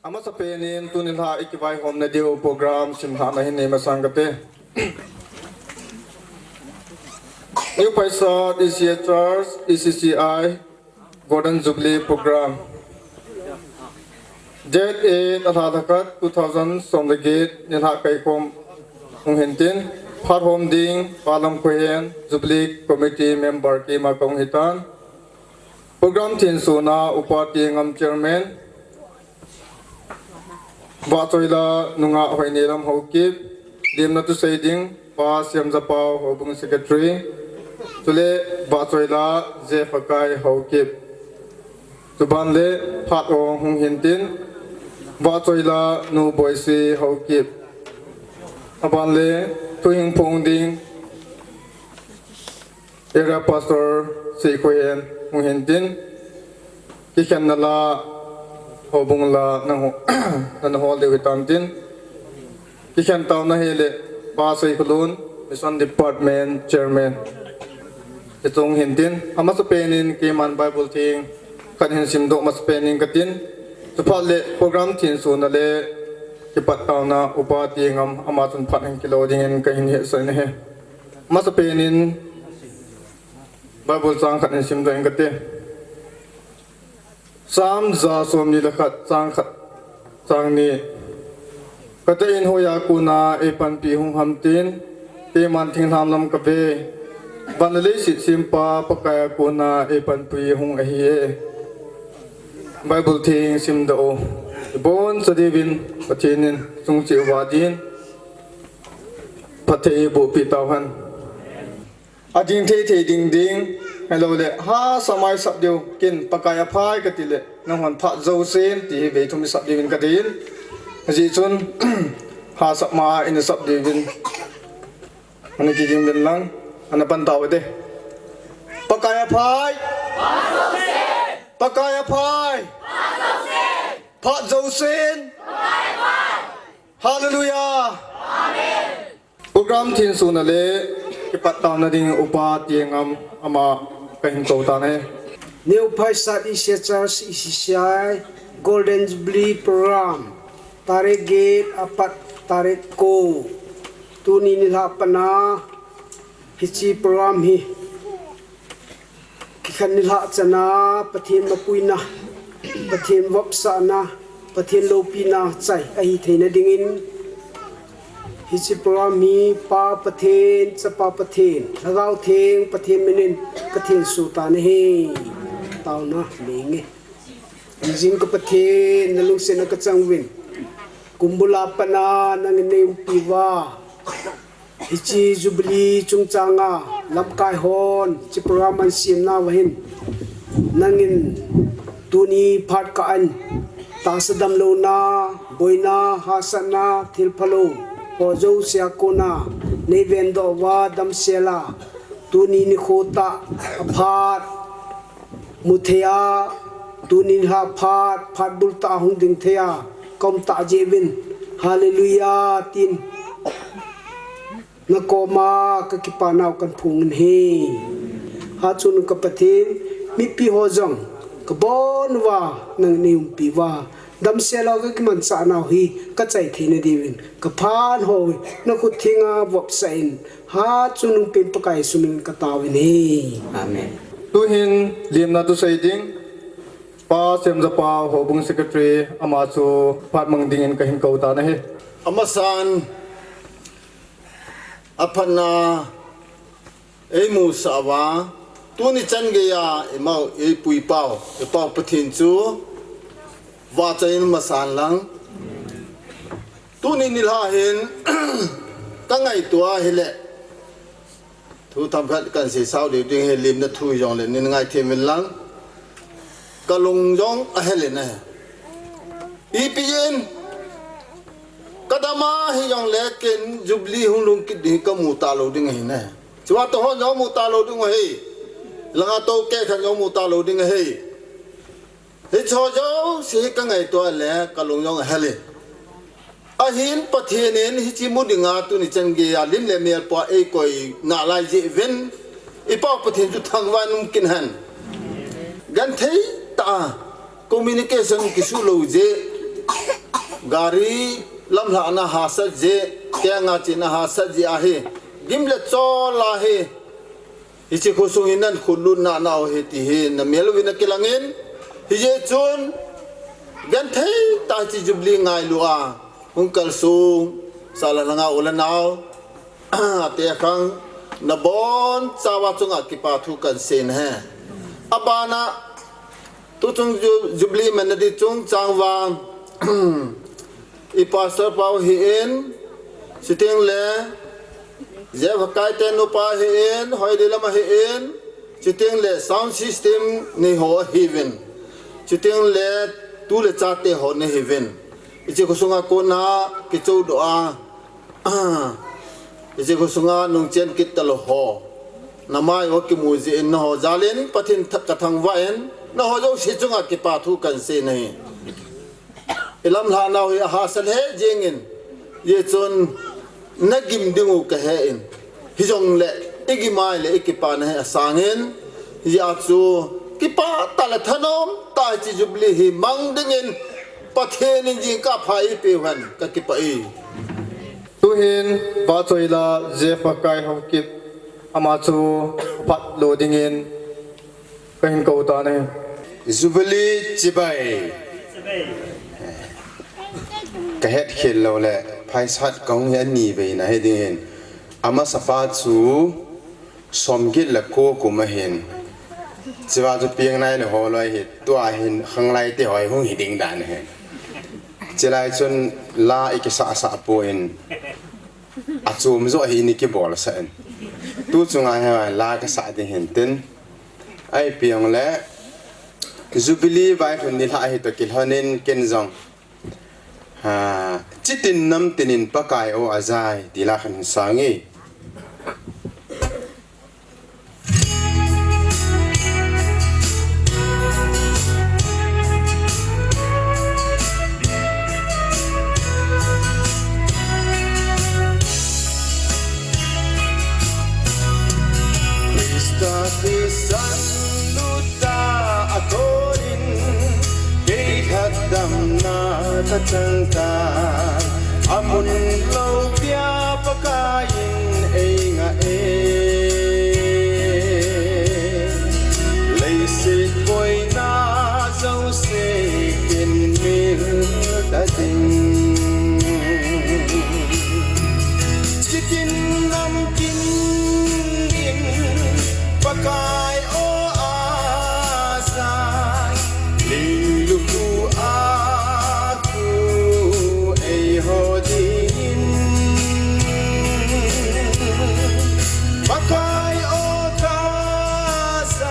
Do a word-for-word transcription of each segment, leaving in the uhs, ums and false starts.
Amasapen in tuni lha i kivaihomna diu program simlhahna hin nei masang kate. New Paisat E C A Church, E C C I, Golden Jubilee Program. Date eight, alha lha khat, two thousand som le get, nilhah kaikhom hung hintin, phat hom ding, Pa Lamkhohen, Jubilee Committee Member keima kahung hitan. Program thensona, Upa Tiengam Chairman, Vahchoila nungah Hoineilam Haokip, lemna thusei ding, Pa Siamjapau Houbung Secretary, chule Vahchoila Jephakai Haokip. Chuban le phat o hung hintin, Vahchoila Nu Boisi Haokip. Aban le thuhing phong ding, Area Pastor Seikhohen hung hintin, kikhenna la, houbung la, nang ho, nang hol diu hitan tin. Kikhen taona hile, Pa Seikholun, Mission Department Chairman. Hiche hung hintin, amasapen in keiman Bible theng khat hin simdoh masapen in katin. Chuphat le program thensona le kipat taona Upa Tiengam ama chun phat hin kilo dingin kahin hetsah in ahi. Masapen in Bible chang khat hin simdoh in kate. Psalm ja somni le khat chang khat chang ni. Katah in hoiya kona eipanpi hung ham tin, keiman thinglhang lam kave. Van le leiset sempa Pakaiya kona eipanpi hung ahi e. Bible theng simdoh u. Iboncha diuvin Pathen in chungcheh uva din phatthei eibohpeh tauhen. Ading thei thei ding ding, ahilou le, hahsa mai sap diu, ken Pakai aphai kati le, nanghon phat jousen, ti hi vei thum isap diuvin kadei in. Ajeh chun, hahsa mai in isap diuvin. Ana kiging uvin lang, ana pan tau hite. Pakai aphai! Pakai aphai! Phat jousen! Hallelujah! Program thensona le kipat taona ding Upa Tiengam ama kahin kou tan ahi. New Paisat E C A Church E C C I Golden Jubilee Program, tarik get apat tarik ko, tuni nilhah pat a hiche program hi kikhen nilhah chan a Pathen mapuina, Pathen vopsahna, Pathen loupina chai ahi theina dingin, hiche program hi Pa Pathen, Chapa Pathen, Lhagao Theng Pathen minin kathenso tan ahi. Taona nei inge. Hingjing ka Pathen, nalungsetna kachang uvin. Kum bul a pat a nangin neiumpi uva, hiche Jubilee chungchang a lamkai hon hiche program ahin semnauva hin, nangin tuni phat kah in tahsa damlouna, boina, hahsatna, thil phalou ho jouse a kona neivendoh uva damsel a, tuni nikho tah aphat mu thei a, tuni nilhah phat, phat bul tah a hung ding thei a kaum tah jeh uvin, Hallelujah tin nakoma kakipanau kahin phong in ahi. Hachun ka Pathen, mipi ho jong kabon uva nangin neiumpi uva, damsel a kakimanchahnau hi kachai theina diuvin, kaphat ho hi nakhut thenga vopsah in, hachun hung pen Pakai Jesu minin kataovin ahi. Amen. Tuhin lemna thusei ding, Pa Semjapau Houbung Secretary ama chu phat mang dingin kahin kou tan ahi. Amasan, aphatna eimusah uva, tuni chan geiya eimau, eipui pau, eipau Pathen chu vahchoi in masan lang. Tuni nilhah hin kangaito ahile, thu themkhat kahin seisao diu ding ahi, lemna thu hijongle nei ngaithem uvin lang. Kalung jong ahel in ahi. Ipi jeh in, kadam a hijongle ken Jubilee hung lhung kit ding kamu talou ding ahi ne. Chua tohon jong mu talou ding ahi. Langa tou kehkhat jong mu talou ding ahi. Hicheho jouse hi kangaito le kalung jong ahel in. Ahin Pathen in hiche mu dinga tuni chan geiya lim le mel pua eikoi nalai jeh uvin, eipau Pathen chu thangvah in um kit hen. Genthei tah a communication kisuh lou jeh, Gari lamlhahna hahsat jeh, kenga chena hahsat jeh ahi. Gim le chol ahi. Hiche khosung hi nahin khut lut nau ahi ti hi namel uvin akilangin. Hijeh chun, genthei tah hiche Jubilee ngailu a hung kalsong, sahlam langa u le nao, ate khang, nabonchauva chunga kipa thu kahin sei ahi. Abana, tuchung ju-, Jubilee manna ding chungchang vang, i pastor pa u hi in, chuteng le, Jeff Hakai te nupa hi in, Hoilelama hi in, chuteng le sound system nei ho ahiuvin, chuteng le tu le cha te ho nei hiuvin. Hiche khosunga kona kichodoh a, hiche khosunga nungchen kit talou ho, namai ho kimu jeh in nangho jal in Pathen tha-, kathangvah in, nangho jouse chunga kipa thu kahin sei ahi. I lamlhah nau hi ahahsa lheh jengin, hijeh chun nagim ding u kahe in, hijongle i gim a ahile i kipana hi asangin, hijeh a chu kipah tah le thanom tah hiche Jubilee hi mang dingin Pathen in jingkah pha eipeh u hen, kakipah e. Tuhin, vahchoila Jeff Hakai Haokip, ama chu phat lo dingin, kahin kou tan ahi. Jubilee chibai. Kahet khel lou le, phaisat kahung hi ani vei ahi dingin. Amasapa chu somget le ko kum ahin. Chua chu piang nai le ho loi hi, tua hin khanglai te ho hung hi ding dan ahi. Chulai chun la i kisah sah pon, achom joh hi i kibolsah in. Tu chunga hi la kasah ding ahin tin. Ahi piang le, Jubilee vailhun nilhah hi toh kilhonin ken jong, ha, chitin namtin in Pakai o ajai, ti la kahin sang e. Christa thisan lut a akonin, kei lhatdamna kachang tai, amun loupia Pakai in eingah e. Leiset boina jouse kinmil ta ding. Chitin namtin in Pakai o ajai, lunglut a khu eiho dingin. Pakai o kajai,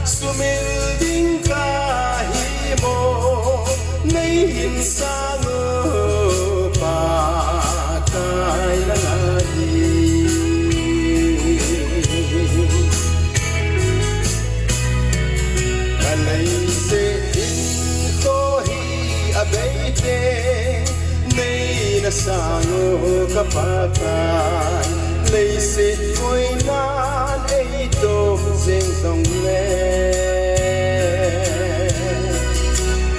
sumil ding kahi mo, nei hin sang o Pakai nalai. Ka leiset hinkho hi abei teng, nei nasang o ka Pakai. Leiset boinan ei toh jeng jongle,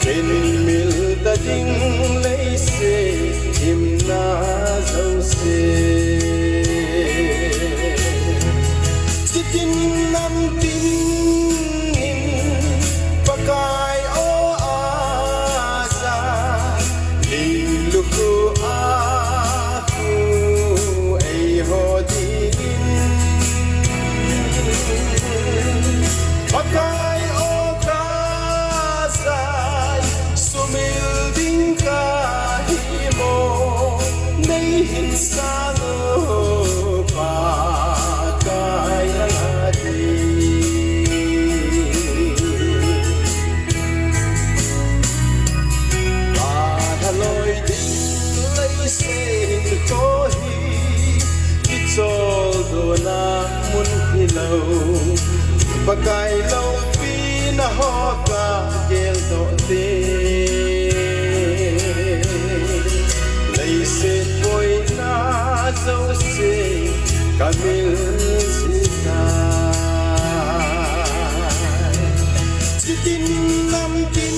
kinmil ta ding leiset himna jouse. Chitin namtin in Pakai o ajai, lunglut a khu eiho dingin. Pakai o kajai, sumil ding kahi mo, nei hin sang o Pakai nalai. Phaloi ding leiset hinkho hi, kicholdo na mun hilou. Pakai loupina ho ka geldoh teng, leiset boina jouse ka mil jing tai. Chitin namtin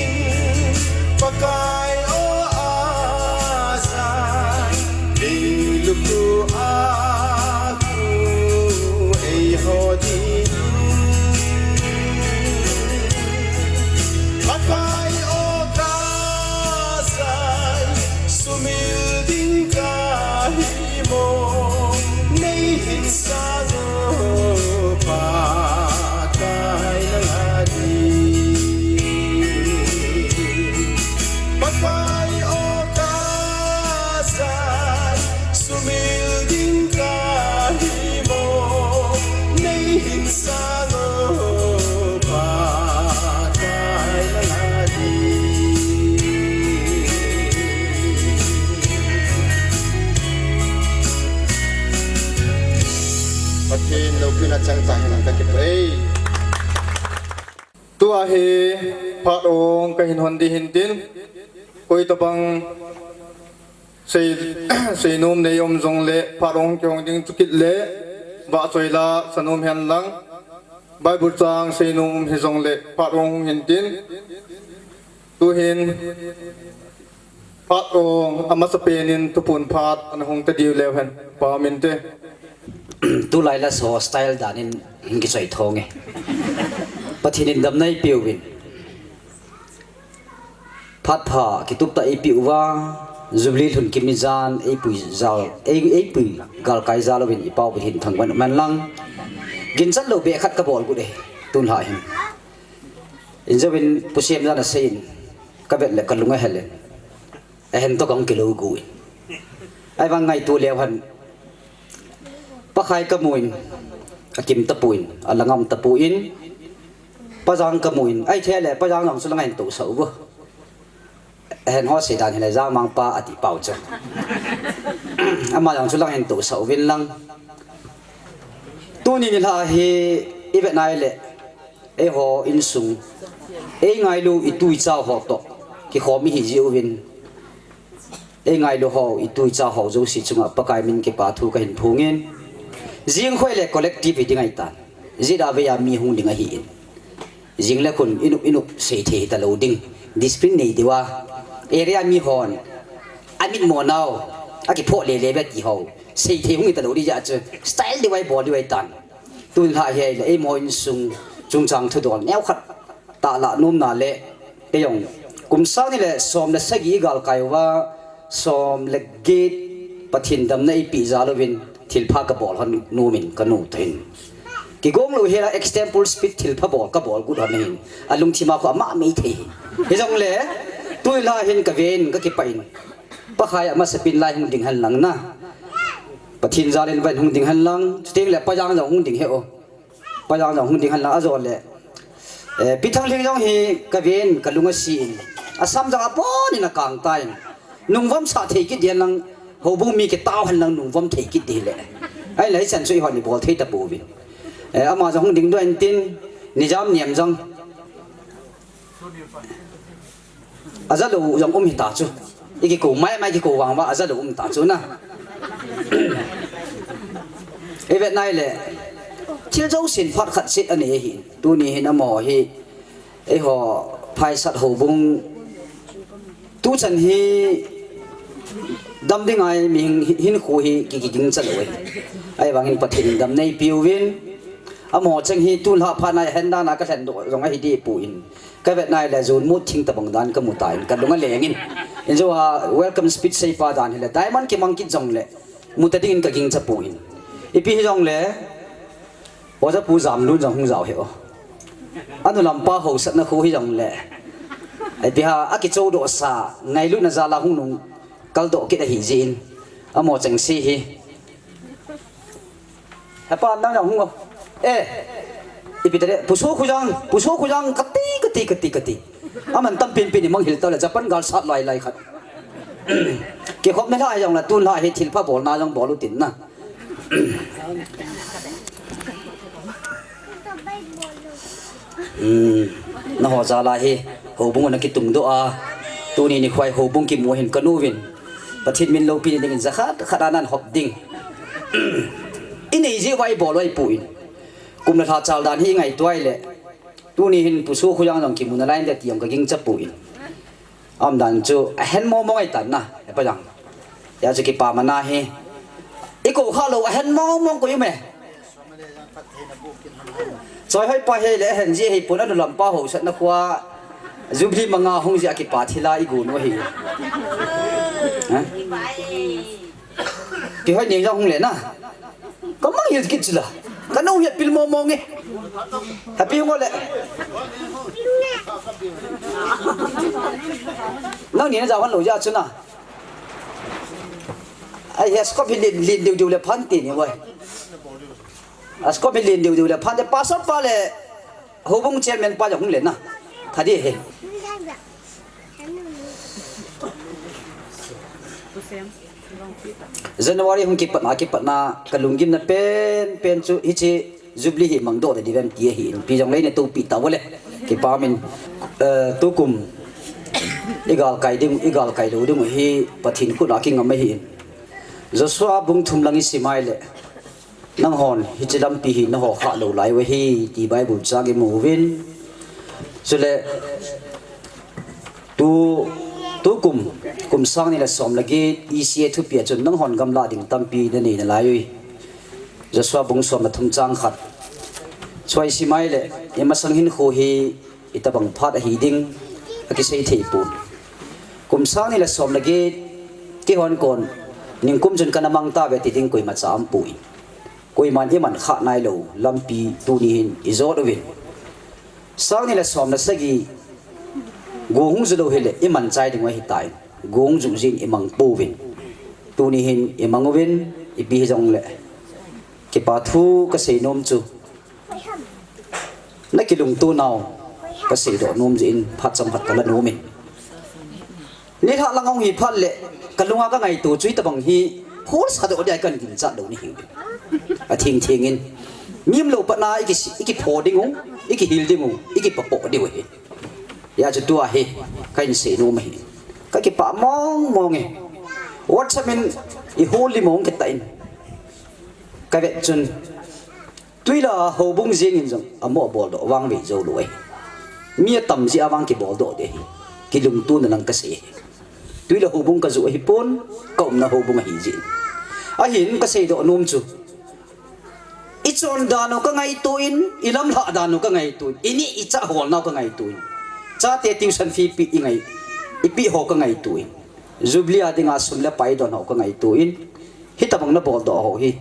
in Pakai Pathen loupina chang chang hen ka kipah e. Tua hi phat ong ka hin hon di hin tin. Koi tabang sei, seinom nei um jong le, phat ong kihong ding chu kit le, vahchoi la sanom hen lang. Bible chang seinom um hi jong le, phat ong hin tin. Tuhin, phat ong, amasa penin thupun phat, ana hung ta diu leu hen, pa min te. Tulai la so style danin, hin kisoi thong e. Pathen in damna eipeuvin. Phat pha, kitup ta eipeuva, Jubilee lhun kimi jan, eipui jal, ei, eipui galkai jal uvin i pau hin thangvah man lang. Ginchat lou be khat ka bol gu de, tun la hin. Injovin Pu Siam jana seiyin, ka vet le ka lung ahel in. Ahen to kong kilo gu in. Ahivang ngaitu leu hen. Pakhai ka mu in, akim tapu in, alangam tapu in. Pajang ka mu in, ahithei le, Pajang jong chu langa hin tousah uvo. Ahen ho seidan hile Jangmang pa ati pau chu. Ama jong chu langa hin tousah uvin lang. Tuni nilhah hi i vet nai le, eiho insung, ei ngailu i tu i cha ho toh kikhom ihi jeh uvin, ei ngailu ho, i tu i cha ho jouse chunga Pakai min kipa thu ka hin phongin. Jing khoi le collective hi ding ahitan. Jeh a vei a mi hung ding ahin. Jing le khun i nop i nop seithei hita lou ding. Discipline nei diu a. Area mi hon. Amit mo nau. Akiphoh le le be ti ho. Seithei hung hita lou ding jeh chu. Style diu a i bol diu ahitan. Tun la hi le, eiho insung chungchang thudol neo khat. Tahlah nomna le, kei jong, kum sang ni le som le sagi galkai uva, som le get Pathen damna eipeh jal uvin, thilpha ka bol hon nom in ka nu toh hin. Kigong lou hela extempore speech thilpha bol ka bol got hon hin. Alungthim a khu ama mei thei. Hijongle, tun la hin ka ven ka kipah in. Pakhai amasa pen lai hung ding hen lang na. Pathen jal in vang hung ding hen lang. Chuteng le Pajang jong hung ding he o. Pajang jong hung ding hen lang ajo le. Eh, Pi Thanglhing jong hi ka ven, ka lung asi in. Asam jong apon in akang tan. Nungvam sah thei kit ding lang, houbung mi kitao hen lang nungvam thei kit ding le. Ahin la hichan chu eihon i bol thei tapouvin. Eh, ama jong hung ding doh in tin, ni jam niam jong. Aja lou jong um hita chu. I kikou mai mai kikou vang uva aja lou um ta chu na. I vet nai le. Thil jousen phat khat set anei ahi. Tuni hin amaho hi. Eiho phaisat houbung. Tuchan hi dam ding a mi hin, hinkho hi ki, kiging cha lou e. Ahivangin Pathen in damna eipeuvin. Amaho cheng hi tun la phat nai hen dan a ka lhen doh jong ahi deh poi. Ka vet nai le, June mut thing tabang dan ka mu tan, ka lung aleng in. Injo a welcome speech seipa dan hile, diamond kimang kit jongle, mu ta ding in ka ging cha poi. Ipi hijongle, Oja Pu Jamlun jong hung jao hi o. Anu lampa haosatna khu hijongle. Ipi ham, akichou doh sa, ngailutna jal a hung nung kal doh kit ahi jeh in. Amaho cheng se hi. Hepa, nang jong hung o. Eh. Ipi tale, Pu Sokhojang, Pu Sokhojang, kati, kati, kati, kati. Aman tam pen pen in mang hil tau le, Japan gal sat lai lai khat. Kikhopna la jong la, tun la hi thilpha bolna jong bol u tin na. Hmm, nangho jal a hi, houbung na kitung doh a, tuni nikho a houbung kimu hin ka nu vin. Pathen min loupina dingin jakhat khat a nan hop ding. I nei jeh uva i bol u ahi poi. Kum le lha chal dan hi i ngaito a ahile. Tuni hin Pu Sokhojang jong kimu nalai inte ti jong ka ging cha poi. Aum dan chu ahen mong mong ahi tan na, hepa jang. Hijeh a chu kipa mana hi. I kou kha lou ahen mong mong koi um e. Choi hoi pa hi le ahen ji hi pon anu lampa haosatna khu a. Jubilee manga hung jeh a kipa thil a i gon u ahi. Ha? Kihoi ning jong hung le na. Ka mang hil kit chu la. Ka nu hi pil mong mong e. Happy hung o le. Nangni na jao hon lou jeh a chu na. Ai, he scope hi lin, lin diu diu le phan ti ni boi. Asko mi len diu diu le phan de pastor pa le houbung chairman pa jong hung le na. Tha di he. January hung kipatna, kipatna, ka lunggimna pen, pen chu, hiche Jubilee hi mangdoh ta diu vem ti ahi, ipi jong lei na topi ta vale. Kipa min, eh, tukum, i galkai ding, i galkai lou ding hi, Pathen khut a kingam ahi. Joshua bung thum lang i sim a ahile. Nanghon, hiche lampi hi naho kha lou lai u ahi, ti Bible chang i mu uvin. Chule, tu, tukum, kum sang ni le som le get, E C A thupi a chun nanghon gamla ding tampi nanei nalai ui. Joshua bung som le thum chang khat. Chua i sim a ahile, i masang hinkho hi, itobang phat ahi ding, akisei thei pon. Kum sang ni le som le get, keihon kon, ningkum chun kana mang tauve ti ding koima cha aumpoi. Koiman i man kha nailou, lampi tuni hin i jot uvin. Sang ni le som le sagi, gong hung ju lou hile, i man chai ding u ahitai. Gong ju jin i mang pouvin. Tuni hin i mang uvin, ipi hijongle. Kipa thu ka sei nom chu. Na kilungto nau, ka seidoh nom jeh in phat chomkhat ka la nom in. Nilhah lang hung hi phat le, ka lunga ka ngaito chu itobang hi, hol sa doh dia kan ginchat lou ni hi. A thing thing in. Ngim lou pat na i ki, i kipho ding u, i kihil ding u, i kipapoh diu hi. Hijeh chun tua hi, ka hin sei nom ahi. Ka kipah mong mong e. WhatsApp in i hol li mong kita in. Ka vet chun, Tuila houbung jeng in jong, amo boldoh vangvei jou lou ahi. Mi atam jeh a vang kiboldoh ding ahi. Kilungtona lang ka sei ahi. Tuila houbung ka joh ahi pon, ka umna houbung ahi jeh in. Ahin ka seidoh nom chu. I chon dan u ka ngaito in, i lamlhah dan u ka ngaito in, i neh i chah hol nau ka ngaito in. Chate tuition fee pe i ngai, i pe ho ka ngaito in. Jubilee a dinga sum le pai don ho ka ngaito in. Hitabang na boldoh ho hi.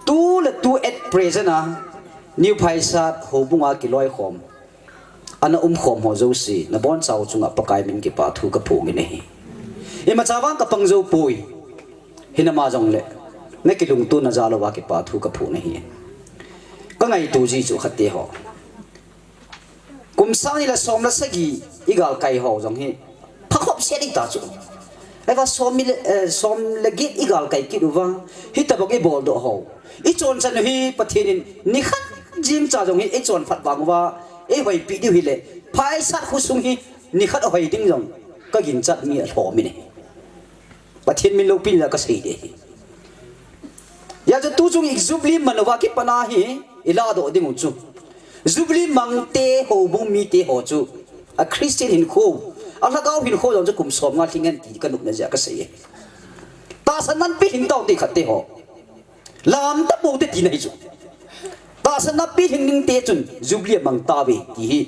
Tu le tu at present a, New Phaisat houbung a kiloikhom, ana umkhom ho jouse, na bonchau chunga Pakai min kipa thu ka phong in ahi. Imacha vang ka pang jou poi, hinama jongle, na kilungtona jal uva kipa thu ka phong in ahi. Ka ngaito ji chu khat te ho. Kum sang ni le som le sagi i galkai ho jong hi. Phakhop se ding ta chu. Ahivang som le, eh, som le get i galkai kit uva. Hitabang i boldoh ho. I chonchan u hi Pathen in nikhat jeng cha jong hi i chonphat vang uva. I hoipi diu hile. Phaisat khosung hi nikhat a hoi ding jong. Ka ginchat mi alhom in ahi. Pathen min loupina ka sei ding ahi. Hijeh chun tuchung i Jubilee man uva kipat a hi, i ladoh ding u chu. Jubilee mang te houbung mite ho chu. A Christian hinkho, a lhagao hinkho jong chu kum som nga lhing hen ti ka nopna jeh a ka sei e. Tahsan nan pe lhing tau te khat te ho. Lam ta pou te tina hi chu. Tahsan nan pe lhing ding te chun Jubilee mang tauve ti hi.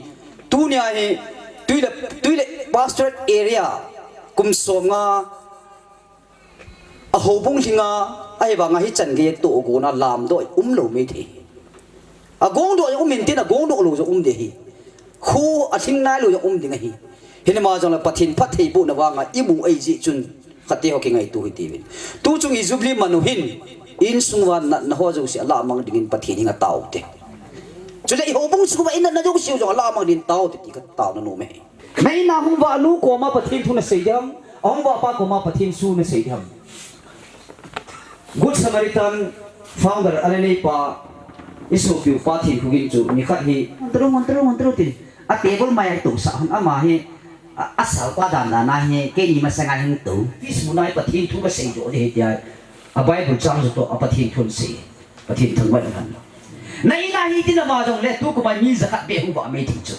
Tunia hi, Tuile, Tuile Pastorate Area, kum som nga, a houbung lhinga, ahivanga hichan gei tohgon a lamdoh um lou maithei. A gongdoh jong um intin, a gongdoh lou jong um ding ahi. Khu a lhing nailou jong um ding ahi. Hinama jongle Pathen phattheibohna vanga i mu ahi jeh chun, khat te ho kingaito hite uvin. Tuchung i Jubilee man u hin, i insung uva natna ho jouse a lahmang dingin Pathen henga taute. Chule i houbung sunga i natna jouse u jong a lahmang dingin taute ti ka taona nom ahi. Na in a hung vah nu koma Pathen thu na sei ding ham, a hung vah pa koma Pathen thu na sei ding ham. Good Samaritan founder a na neipa i sopiu pa Thenkhogin chu nikhat hi, "Hung tro, hung tro, hung tro," tin. A table mai a i tousah hon ama hi, a, a salpa dan dan a hi, keini masanga hung tou. Office mun a hi Pathen thu ka seidoh ding ahi tia, a Bible chang joh toh a Pathen thu sei. Pathen thangvah in um hen. Na in a hi tin ama jongle, tukum a mi jakhat beh hung vah maithei chu.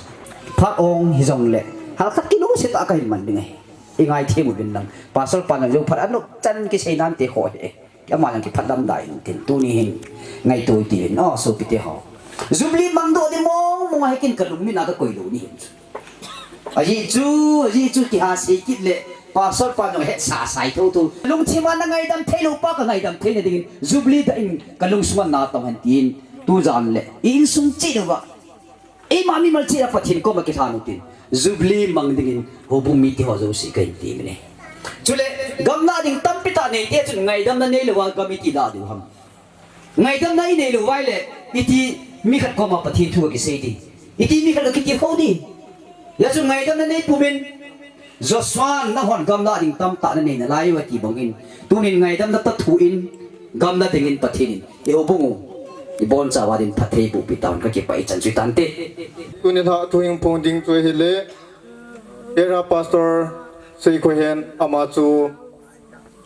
Phat ong hijongle, halkhat kilungset a ka hin man ding ahi. I ngaithem uvin lang. Pastor pan jong phat anop chan kisei nante kho hi. Ama jong kiphat lam dai in tin. Tuni hin ngaito hite uvin. O, sopite ho. Jubilee mangdoh ding mong mong ahi kin ka lungmin a ka koi lou ni hin chu. Ajeh chu, ajeh chu kiha sei kit le, Pastor pan jong hetsa sa thotho. Lungthim a na ngaidam theilou pa ka ngaidam theina dingin, Jubilee dah in ka lungsunga natong hen tin, tujan le, i insung cheh uva. Eima mimal cheh a Pathen koma kilhan u tin, Jubilee mang dingin, houbung mite ho jouse ka hin ti mine. Chule, gamna ding tampi tah neite chun ngaidamna neilou a gam iti lah diu ham. Ngaidamna inei lou uva ahile, iti mi khat koma Pathen thu kisei di. Iti mi khat kiti kho di. Hijeh chun ngaidamna nei pumin, Joshua nahon gamla ding tamtah nanei nalai uve ti bangin. Tunin ngaidamna ta thu in, gamla dingin Pathen in. Eiho bang u. Ibonchauva din phatthei boh pi tauvin kakipah e, ichan chu hitante. Tuni lha thu hing phong ding chu ahile, Area Pastor Seikhohen ama chu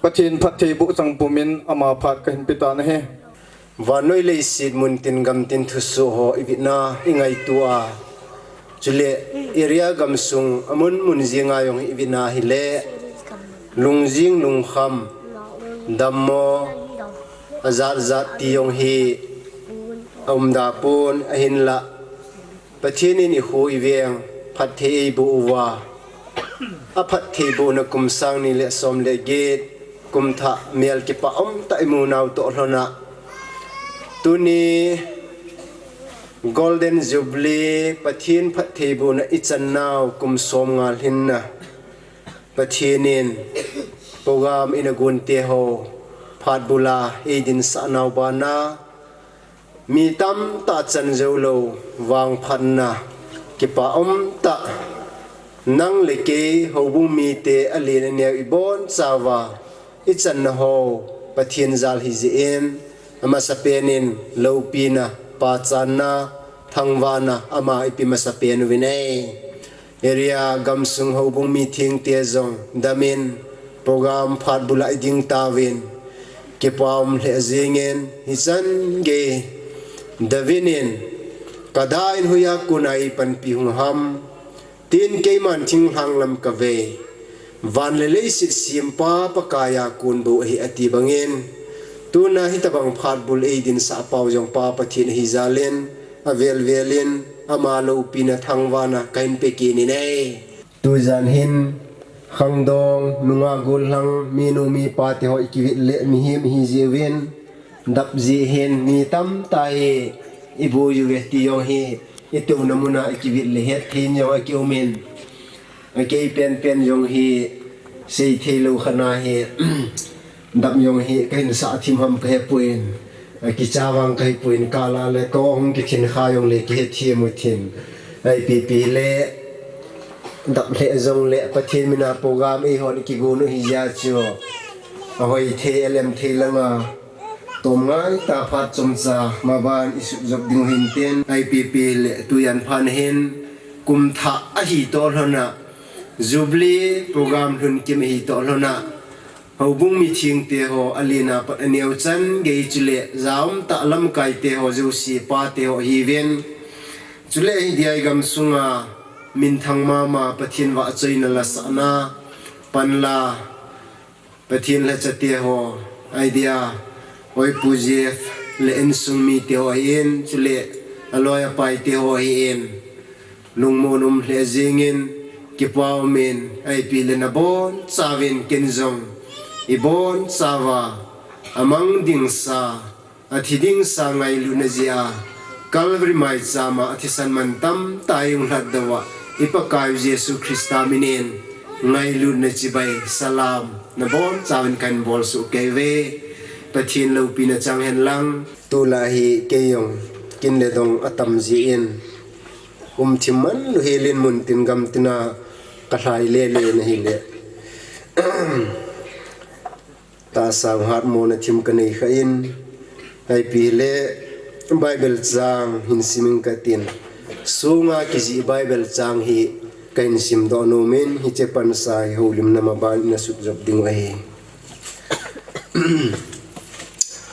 Pathen phatthei boh chang pumin ama phat kahin pe tan ahi. Vannoi leiset muntin gamtin thusoh ho ivetna ingaito a. Chule area gamsung amun mun jenga jong ivetna ahile. Lungjing lungkham, dammo, ajat jat ti jong hi aum da pon ahinlah. Pathen in ikho iveng phatthei eiboh uva. Aphatthei bohna kum sang ni le som le get, kum thah mel kipah umtah imu nau toh lhon a. Tuni Golden Jubilee Pathen phatthei bohna ichan nau kum som nga lhinna. Pathen in program in agon te ho phat bula eidinsah nau bana. Mi tamtah chan jou lou vangphatna kipah umtah nang le kei houbung mite alen aneo ibonchauva ichanna ho Pathen jal hijeh in amasapen in loupina, pachanna, thangvahna ama ipe masapen uvin ahi. Area gamsung houbung mithengte jong damin program phat bula iding tauvin. Kipa um lheh jengin hichan gei David in, "Ka da in hoiya kona eipanpi hung ham, tin keiman thinglhang lam kavei. Van le leiset sempa Pakaiya kon bou ahi," ati bangin. Tuna hitobang phat bul eidinsah pau jong Pa Pathen ahi jal in, avel vel in ama loupina thangvahna kahin pe kit in ahi. Tujan hin khangdong, nungah gollhang, minu mipa te ho ikivet le mihem ihi jiuvin, dap jeh hin mi tamtah hi iboi uve ti jong hi, itouna muna ikivet le hetthei in jong akiumin. Akei penpen jong hi seithei lou khat ahi. Dap jong hi kahin sah thim ham kahepoi. Akicha vang kahepoi, kala le kahung kithin kha jongle kihethem u tin. Ipi pi le dap lheh jongle Pathen mina program eihon kigon u hijeh chun ahoi thei, alem thei langa tom ngai tah phat chomcha maban isut jop ding u hintin, ipi pi le tujan phat hin kum thah ahi toh lhon a, Jubilee program lhun kim ahi toh lhon a, houbung mithengte ho alen a pat aneo chan gei chule ja umtah lamkaite ho jouse pate ho ahiuvin. Chule hitia igamsunga minthang mama Pathen vahchoina lasahna panla Pathen lhachate ho, hitia Oipu Jeff le insung mite ho ahin, chule aloi apaite ho ahin, lungmon um lheh jengin, kipa umin, ipi le nabonchauvin ken jong ibonchauva amang dingsa, athi dingsa ngailutna jeh a Calvary maicham a athisan mantam tah a eihung lhatdoh uva, i Pakaiu Jesu Christa minin ngailutna chibai, salam nabonchauvin kahin bolsuh kei uve. Pathen loupina chang hen lang. Tulai hi kei jong kin le dong atam jeh in umthim man lou helin muntin gamtin a kalhai lele na hile. Tahsa hatmona thim kanei khan, ipi le Bible chang hin simin katin. Sunga kijih Bible chang hi kahin simdoh nomin, hiche pansa hi houlimna maban ina sut jop ding u ahi.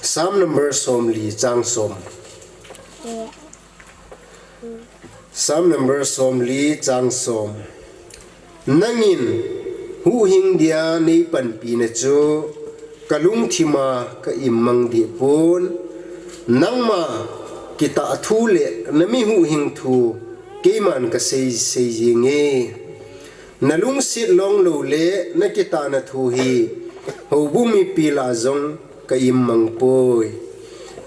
Psalm number somli chang som. Psalm number somli chang som. Nangin huhhing dia neipanpina chu kalungthima ka immang deh pon. Nangma kitah thu le nami huhhing thu keiman kasei sei jenge. Nalungset longlou le nakitahna thu hi houbung mipi lah jong ka immang poi.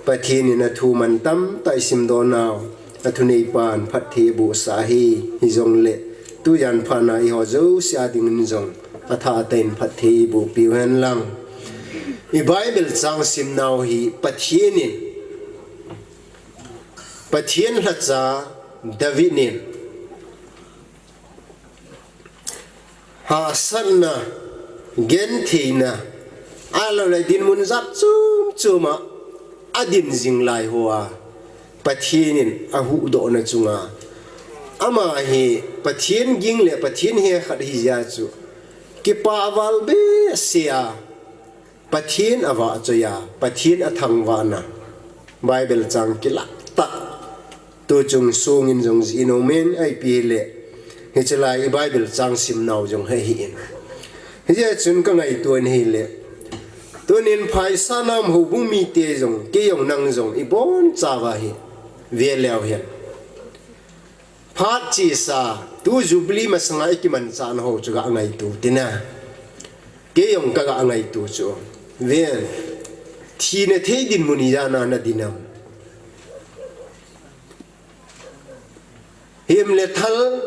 Pathen in athu mantam tah isimdoh nau, athuneipan phatthei bohsah ahi, hijongle tujan phat a eiho jouse a dingin jong athah tah in phatthei bohpiu hen lang. I Bible chang simnau hi Pathen in Pathen lhacha David in hahsatna, gentheina, ahilou le dinmun jat chom chom a adin jing lai hoa Pathen in ahuhdohna chunga, ama hi Pathen ging le Pathen hekhat ahi jeh chun, kipa aval behseh a, Pathen avahchoi a, Pathen athangvahna Bible chang kilah tah. Tuchung sungin jong jih in um in, ahi pile, hiche lai i Bible chang simnau jong hi ahin. Hijeh chun ka ngaito in ahile, tunin phaisa nam houbung mite jong, kei jong nang jong, i bonchauva hi ve leu hen. Phat chesa, tu Jubilee masanga i kimanchahna ho chu ka ngaito tina. Kei jong ka ngaito chu. Ven, thina thei dinmun ijat a na dinam? Hem le thal,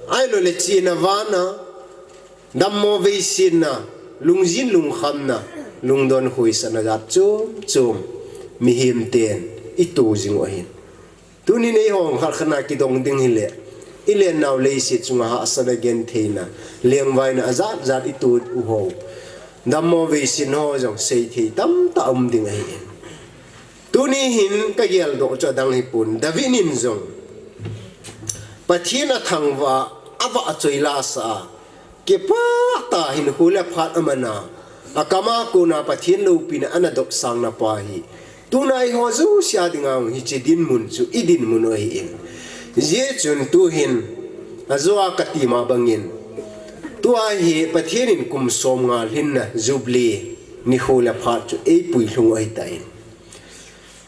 ahilou le chena vahna, dammo veisetna, lungjin lungkhamna, lungdon khohsahna jat chom chom, mihem ten i to jing u ahin. Tunin eiho khat khat a kidong ding hile, i lennau leiset chunga hahsatna, gentheina, lengvaina ajat jat i to u ho, dammo veisetna ho jong seithei tamtah um ding ahi. Tuni hin ka geldoh chu adang hipon, David in jong Pathen athangvah a, avahchoi lasa a, kipah tah in hinkho le phat aman a, akam a kona Pathen loupina ana dopsang na pa hi, tuna eiho jouse a dinga hiche dinmun chu i dinmun u ahin. Hijeh chun tuhin, ajo a ka ti ma bangin, tua hi Pathen in kum som nga lhinna Jubilee nikho le phat chu eipui lhung u ahitan.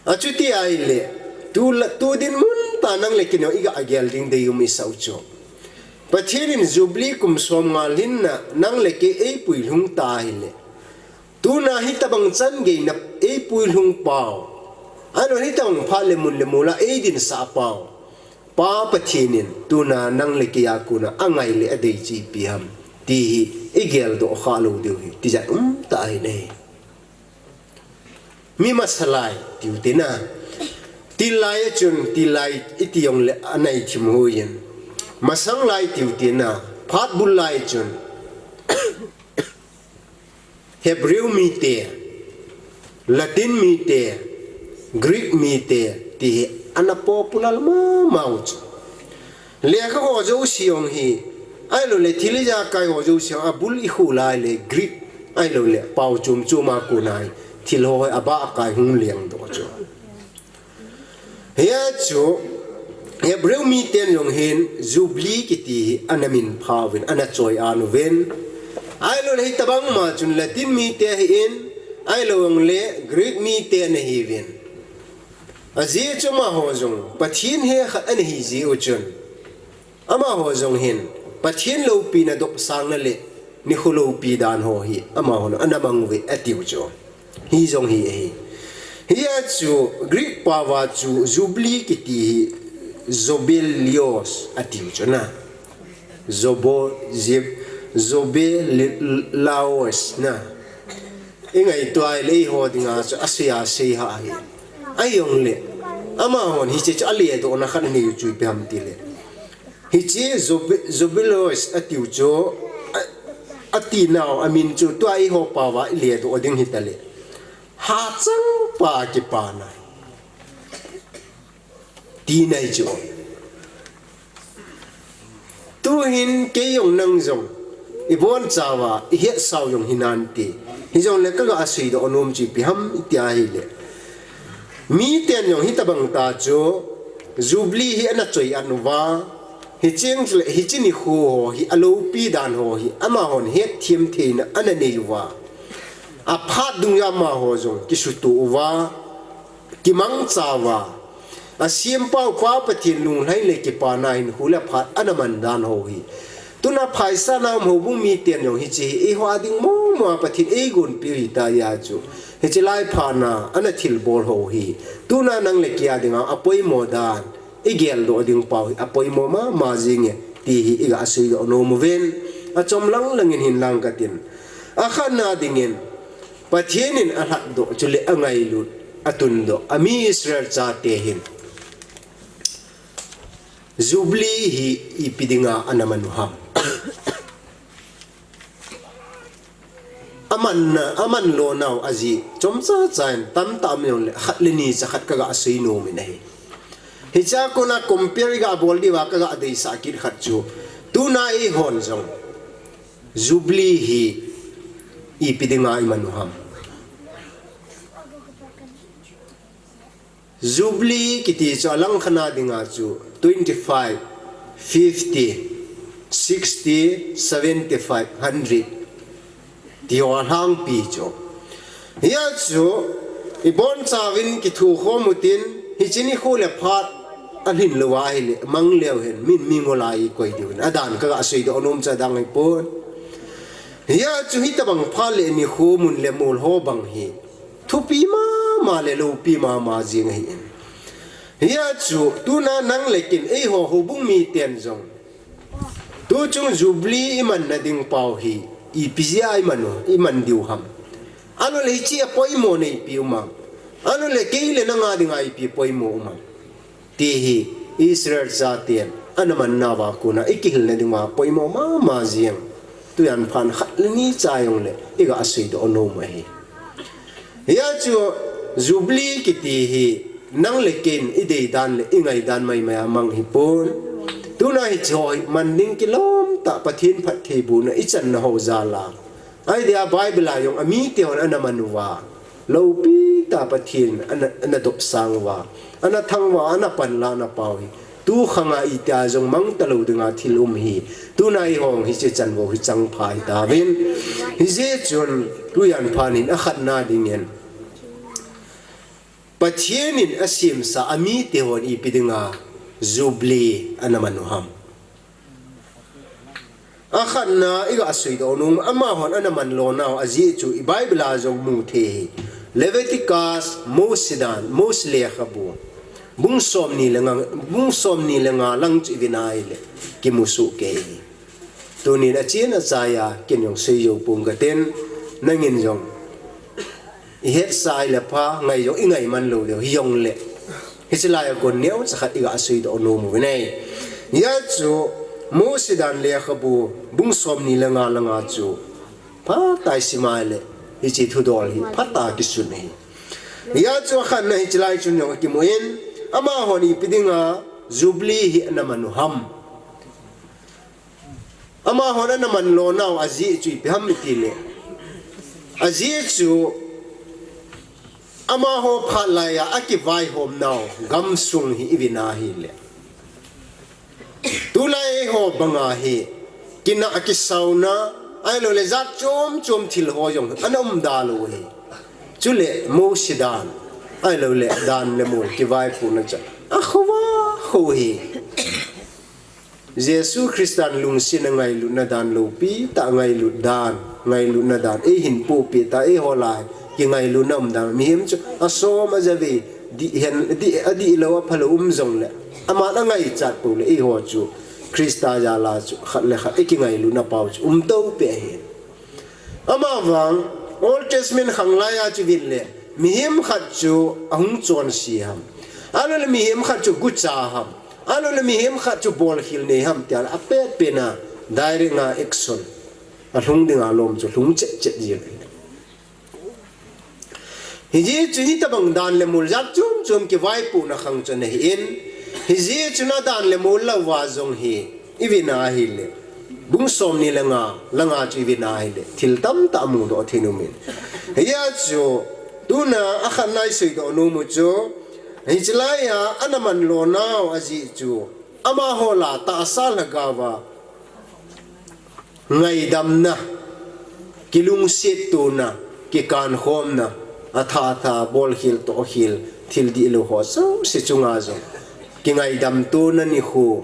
Achuti ahile, tu la, tu dinmun tah nang le kei in i ga gel ding deium i sah u chu, Pathen in Jubilee kum som nga lhinna nang le kei eipui lhung ta ahile, tuna hitabang chan gei na eipui lhung pau, ahilou hitabang phat le mun le mol a eidinsah pau, Pa Pathen in tuna nang le kei a kona angai le adei chu ipi ham, ti hi i geldoh kha lou diu hi tijat um tah ahi. Mi masa lai tiu tina. Til lai a chun, til lai i ti jong le anai thim hoi in. Masang lai tiu tina. Phat bul lai a chun, Hebrew mite, Latin mite, Greek mite, ti hi ana popular mama u chu. Lekha ho jouse jong hi, ahilou le thil ijakai ho jouse jong abul i khu lai le Greek, ahilou le pao chom chom a kona hi thil ho hi abah kai hung lengdoh chu. Hia chu Hebrew miten jong hin Jubilee kiti hi ana minpha uvin, ana choi-an uvin. Ahilou le hitabang ma chun Latin mite ahin, ahilou le Greek mite ana hiuvin. Ajeh chu amaho jong Pathen hekhat ana hi jeh u chun, amaho jong hin Pathen loupina dopsangna le nikho loupi dan ho hi amahon ana mang uve atiu chu. Hijong hi ahi. Hia chu Greek paova chu Jubilee kiti hi Jubelios atiu chu na. Jobo, Jib-, Jubelios na. I ngaito a ahile eiho dinga chu asei a sei ha ahi. Ahijong le, amahon hiche chu aledohna khat anei u chu ipi ham tile, hiche Jube-, Jubelios atiu chu, a, atinau amin chu tua eiho paova i ledoh ding hita le, hachangpa kipana tina ahi chu. Tuhin kei jong nang jong i bonchauva i hetsau jong hinante. Hijong le ka ga seidoh nom chu ipi ham iti ahile, miten jong hitabang ta chu Jubilee hi ana choi-an uva, hicheng le hiche nikho ho hi aloupi dan ho hi amahon hetthem theina ana nei uva, aphat dungjui a amaho jong kisutoh uva, kimangcha uva, asempau Pa Pathen lunglhai le kipana hinkho le phat ana man dan ho hi, tuna phaisa nam houbung miten jong hiche hi eiho a ding mong mong a Pathen eigonpeh u ahitai a chu, hiche lai phat a ana thilbol ho hi, tuna nang le kei a dinga apoimo dan, i geldoh ding pau hi apoimo mama jenge ti hi i ga seidoh nom uvin, achom lang langin hin lang katin. Akhatna dingin, Pathen in alhatdoh chule angailut, atundoh ami Israel chate hin Jubilee hi ipi dinga ana man u ham? Aman, aman lonau ajeh chomcha chan tamtah um jongle khat le ni cha khat kaga seinom in ahi. Hichea kona compare iga bol diuva kaga deisah kit khat chu, tuna eihon jong Jubilee hi ipi dinga iman u ham? Jubilee kiti chu alangkhat a dinga chu twenty-five, fifty, sixty, seventy-five, hundred ti ho alhangpi chu. Hia chu ibonchauvin kithukhom utin, hiche nikho le phat alhin lou ahile, mang leu hen, min mingol a ikoi diu ahi. Adan kaga seidoh nom chu adang ahipon. Hia chu hitobang phat le nikho mun le mol ho bang hi thupi mama le loupi mama jeng ahin. Hia chu tuna nang le ken eiho houbung miten jong tuchung Jubilee imanna ding pau hi ipi jeh a iman u, iman diu ham? Ahilou le hiche a poimo neipi um am? Ahilou le kei le nanga dinga ipi poimo um am? Ti hi Israel chaten ana man nauva kona ikihilna dinga poimo mama jeng. Tujan phat khat le ni cha jongle iga seidoh nom u ahi. Hia chu Jubilee kiti hi nang le ken idei dan le ingai dan maimai a mang ahipon. Tuna hiche ho hi man ding kilom tah, Pathen phattheibohna ichanna ho jal a. Ahi dia Bible a jong amite hon ana man uva, loupi tah Pathen ana, ana dopsang uva, ana thangvah, ana panlahna pau hi tukhang a itia jong mang talou dinga thil um hi, tuna eihon hiche chanvo hi chang pha hitauvin. Hijeh chun tujan phat in akhatna dingin Pathen in asemsa amite hon ipi dinga Jubilee ana man u ham? Akhatna iga seidoh nom, amahon ana man lonau ajeh chu i Bible a jong mu thei hi. Leviticus, Mose dan, Mose lekhabu, bung somni le nga, bung somni le nga lang chu ivin ahile kimu soh kei hi. Tunin achen achai a ken jong seijou pong katin, nangin jong ihetsa ahile pha, ngai jong ingai man lou diu hijongle, hiche lai a kon neocha khat iga seidoh nom uvin ahi. Hia chu Mose dan lekhabu bung somni le nga langa chu phatah a isim ahile hiche thudol hi phatah a kisun ahi. Hia chu akhatna hiche lai chun jong akimun, amahon ipi dinga Jubilee hi ana man u ham? Amahon ana man lonau ajeh chu ipi ham itile, ajeh chu amaho phat laiya akivaihomnau gamsung hi ivin ahile, tulai eiho banga hi kinah kisauna, ahilou le jat chom chom thil ho jong ana umda lou hi. Chule Mose dan, ahilou le dan le mol kivaipohna chu akhoh a khoh hi. Jesu Christan lungsetna ngailutna dan, loupi tah ngailut dan, ngailutna dan, eihin pohpeh tah, eiho lah a kingailutna um dan, mihem chu asom ajavei, dih hen, dih, adihlou aphalou um jongle, aman angaichat pou le, eiho chu Christa jal a chu khat le khat ikingailutna pau chu um toupeh ahi. Amavang Old Testament khang laiya chu ivin le, mihem khat chu ahung chonse ham, ahilou le mihem khat chu gucha ham, ahilou le mihem khat chu bolkhel nei ham tia apet pet a direct a action alhung dinga lom chu lhung chet chet jeng ahi. Hijeh chun hitobang dan le mol jat chom chom kivaipohna khang chu ana hin, hijeh chun adan le mol louva jong hi ivin ahile, bung somni le nga langa chu ivin ahile thil tamtah mudoh thei in umin. Hia chu tuna akhatna iseidoh nom u chu, hiche laiya ana man lonau ajeh chu amaho lah a tahsa lhagaova ngaidamna, kilungsettona, kikankhomna, athah thah, bolkhel tohkhel, thil dihlou ho jouse chunga jong kingaidamtona nikho,